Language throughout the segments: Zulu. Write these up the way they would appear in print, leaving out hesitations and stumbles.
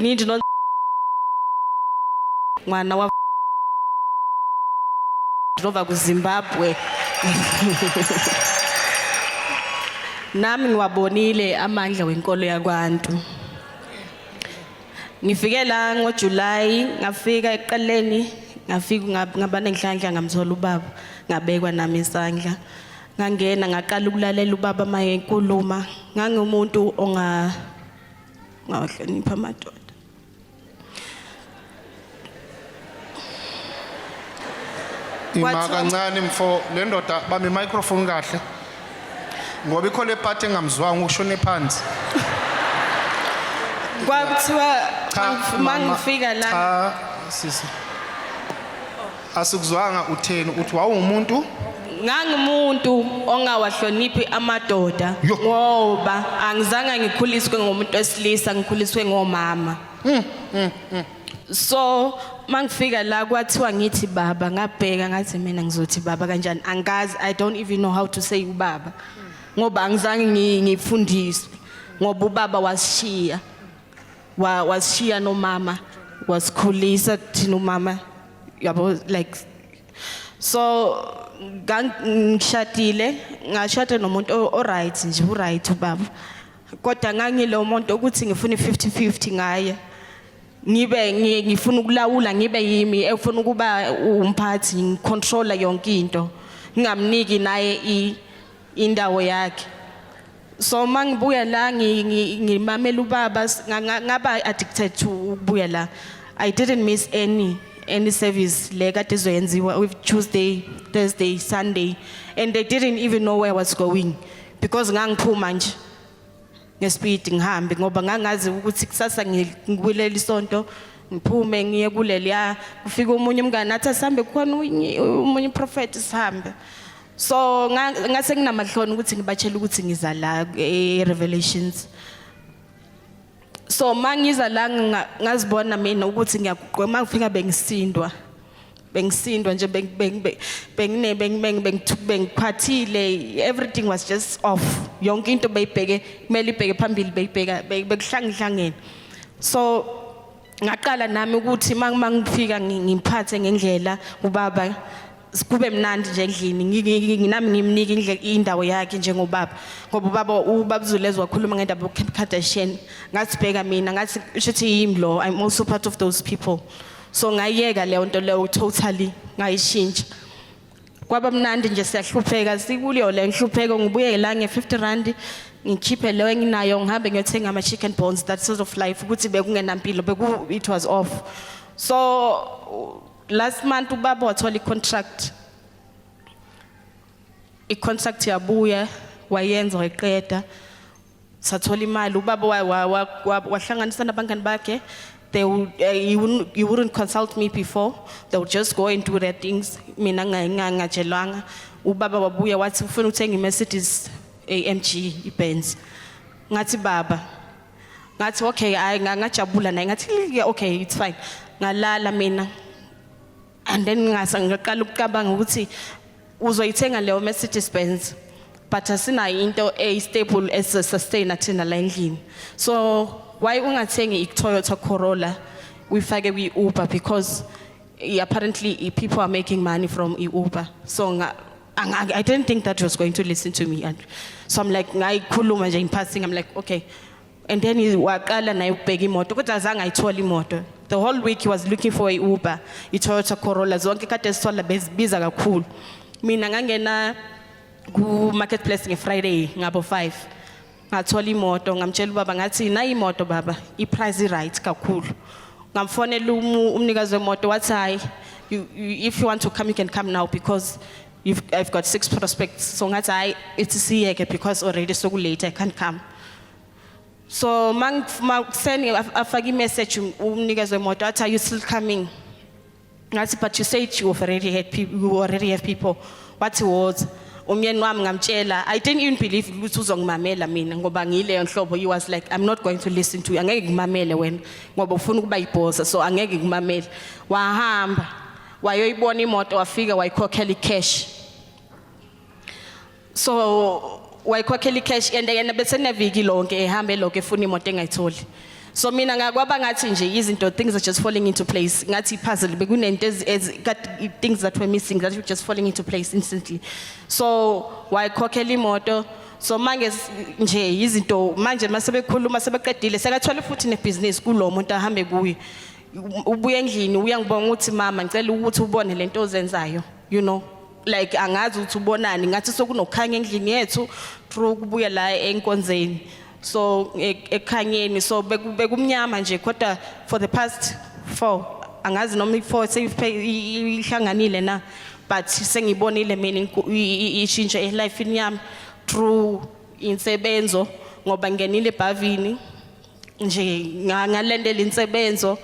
Ini ndinonzi mwana wa ndinobva kuZimbabwe. Nami ngiwabonile amandla wenkolo yakwantu. Ngifike la ngoJuly, ngafika ekuqaleni, ngafika ngaba nenhlanhla, ngamthola ubaba, ngabekwa nami isandla. Ngangena, ngaqala ukulalela ubaba maye enkuluma. Ngangumuntu onga ngawahlonipha amadoda. Ima Kwathiwa- kancane mfo, le ndoda bamba i-microphone kahle. Ngoba ikho le part engamzwanga ushone phansi. Kwakuthiwa Cha, mama, mangifika la Cha, sisi. Asikuzwanga utheni, uthi wawumuntu Ngangumuntu ongawahloniphi amadoda Yo. ngoba angizange ngikhuliswe ngomuntu wesilisa, ngikhuliswe ngomama. So mangifika la kwathiwa ngithi baba, ngabheka ngathi mina ngizothi baba kanjani? Angazi, I don't even know how to say ubaba. Ngoba angizange ngifundiswe ngoba ubaba wasishiya. Wasishiya nomama, wasikhulisa thina umama, yabo, like so ngishadile, ngashada nomuntu o right nje, u right ubaba, kodwa ngangilo muntu ukuthi ngifuna i-50-50 ngaye, ngibe ngifuna ukulawula, ngibe yimi efuna ukuba umphathi, ngicontrola yonke into, ngingamniki naye indawo yakhe. So mangibuya la ngimamela ubaba, ngaba addicted to ukubuya la. I didn't miss any service le kade izoyenziwa with Tuesday, Thursday, Sunday, and they didn't even know where I was going because ngangiphuma nje ngespeed ngihambe, ngoba ngangazi ukuthi kusasa ngikulela isonto, ngiphume ngiye kuleliya, kufika omunye umngane athi asihambe, kukhona omunye prophet, sihambe. So ngase nginamahloni ukuthi ngibatshele ukuthi ngiza la e-Revelations. So mangiza la ngazibona mina ukuthi ngiyaguqa. Mangifika bengisindwa, bengisindwa nje, bengine bengiphathile, everything was just off. Yonke into beyibheke kumele ibheke phambili, beyibheka bekuhlangihlangene. So ngaqala nami ukuthi mangifika ngiphathe ngendlela ubaba, kube mnandi nje endlini, nami ngimnike indawo yakhe njengobaba, ngoba ubaba uZulezwe wakhuluma ngendaba yoKim Kardashian. Ngathi bheka mina, ngathi shuthi yimi lo, I'm also part of those people. So ngayiyeka leyo nto leyo totally, ngayishintsha, kwaba mnandi nje. Siyahlupheka, sikuleyo le nhlupheko. Ngibuye la nge-50 rand, ngikhiphe leyo enginayo, ngihambe ngiyothenga ama-chicken bones, that sort of life, ukuthi bekungenampilo, beku it was off. So last month ubaba wathola i-contract, i-contract yabuya, wayenza, wayiqeda, sathola imali. Ubaba wahlanganisa nabangani bakhe. They would, he wouldn't consult me before. They would just go and do their things, mina ngatshelwanga. Ubaba wabuya wathi ufuna ukuthenga i-Mercedes AMG, i-Benz. Ngathi baba, ngathi okay, hayi, ngajabula naye, ngathi yeah, okay, it's fine. Ngalala mina and then ngasa ngaqala ukucabanga ukuthi uzoyithenga leyo Mercedes Benz, but asinayo into eyi-stable esi-sustain thina la endlini. So why ungathengi i-Toyota Corolla, uyifake kwi-Uber? Because apparently people are making money from i-Uber. So I didn't think that he was going to listen to me, and so I'm like, ngayikhuluma nje in passing, I'm like, okay. And then he waqala naye ukubheka imoto, kodwa azange ayithole imoto. The whole week he was looking for i-Uber, i-Toyota Corolla, zonke kade sithola bezibiza kakhulu. Mina ngangena ku-marketplace nge-Friday ngabo 5, ngathola imoto. Ngamtshela ubaba, ngathi nayi imoto baba, i-price i-right kakhulu. Ngamfonela umnikazi wemoto, wathi hayi, if you want to come, you can come now because I've got six prospects. So ngathi hayi, ithi siyeke because already sokulate, I can't come. So makuseni afake i-message umnikazi wemoto, athi, "Are you still coming?" Ngathi, "But you said you already had people, you already have people." Wathi woza. Umyeni wami ngamtshela, I didn't even believe ukuthi uzongimamela mina ngoba ngiyileyo nhlobo. He was like, "I'm not going to listen to you, angeke ngimamele wena ngoba ufuna ukuba yibhosa, so angeke ngimamele." Wahamba wayoyibona imoto, wafika wayikhokhela i-cash. So wayikhokhela i-cash and yena bese neviki lonke ehambe lokho efuna imoto engayitholi. So mina ngakwaba ngathi nje izinto, things are just falling into place, ngathi puzzle bekunento things that were missing that were just falling into place instantly. So wayikhokhela imoto. So manje nje izinto manje masebekhuluma sebeqedile, sekathwele futhi nebhizinisi kulo muntu ahambe kuye. Ubuye endlini, uyangibonga ukuthi, "Mama, ngicela ukuthi ubone lento ozenzayo." Like, angazi ukuthi ubonani, ngathi sokunokhanya endlini yethu through ukubuya la enkonzeni. So ekukhanyeni, so bekumnyama nje, kodwa for the past 4, angazi noma i4 seyihlanganile na, but sengibonile mina ishintsho elifini yami through insebenzo, ngoba ngenile ebhavini nje, ngalandela insebenzo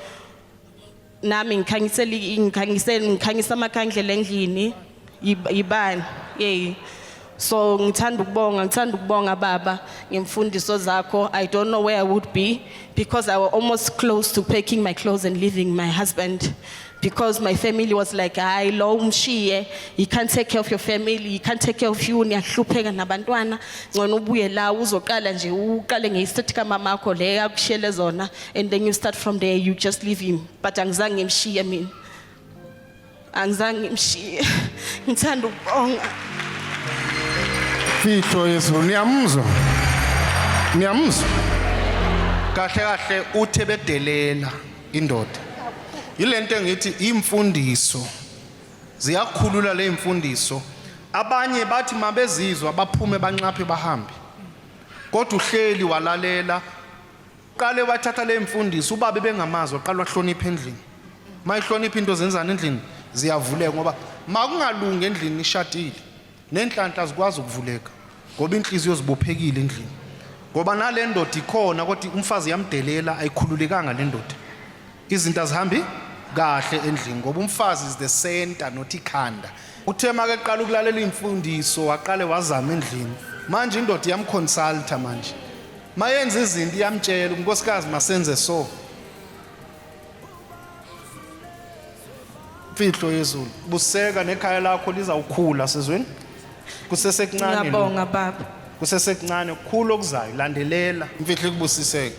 nami, ngikhanyisela, ngikhanyisela, ngikhanyisa amakhandlela endlini, ibani yey. So ngithanda ukubonga, ngithanda ukubonga, baba, ngemfundiso zakho. I don't know where I would be, because I was almost close to packing my clothes and leaving my husband, because my family was like, "Hayi, lo umshiye, he can't take care of your family, he can't take care of you, niyahlupheka nabantwana, ngcono ubuye la uzoqala nje, uqale nge-estate kamamakho le akushiyele zona, and then you start from there, you just leave him." But angizange ngimshiye mina, angizange ngimshiye. Ngithanda ukubonga. Fihlo Yesu, niyamuzwa? Niyamuzwa? Kahle kahle uthe bedelela indoda. Yilento engithi imfundiso ziyakhulula le imfundiso. Abanye bathi mabezizwa baphume, banxaphe, bahambe. Kodwa uhleli walalela, qale wathatha le mfundiso, ubaba bengamazi, waqala wahlonipha endlini. Mayihlonipha into zenzani endlini? Ziyavuleka, ngoba makungalungi endlini ishadile, nenhlanhla zikwazi ukuvuleka, ngoba inhliziyo zibophekile endlini, ngoba nale ndoda ikhona kodwa umfazi yamdelela, ayikhululekanga le ndoda, izinto azihambi kahle endlini, ngoba umfazi is the center, not ikhanda. Uthe make eqala ukulalela imfundiso, waqale wazama endlini. Manje indoda iyamconsulta, manje mayenza izinto iyamtshela, "Unkosikazi, masenze so." Mfihlo yezulu, buseka nekhaya lakho, lizawukhula sizweni, kusesekuncane lokhu. Ngiyabonga, baba. Kusesekuncane, kukhulu okuzayo, landelela. Imfihlo ikubusiseke.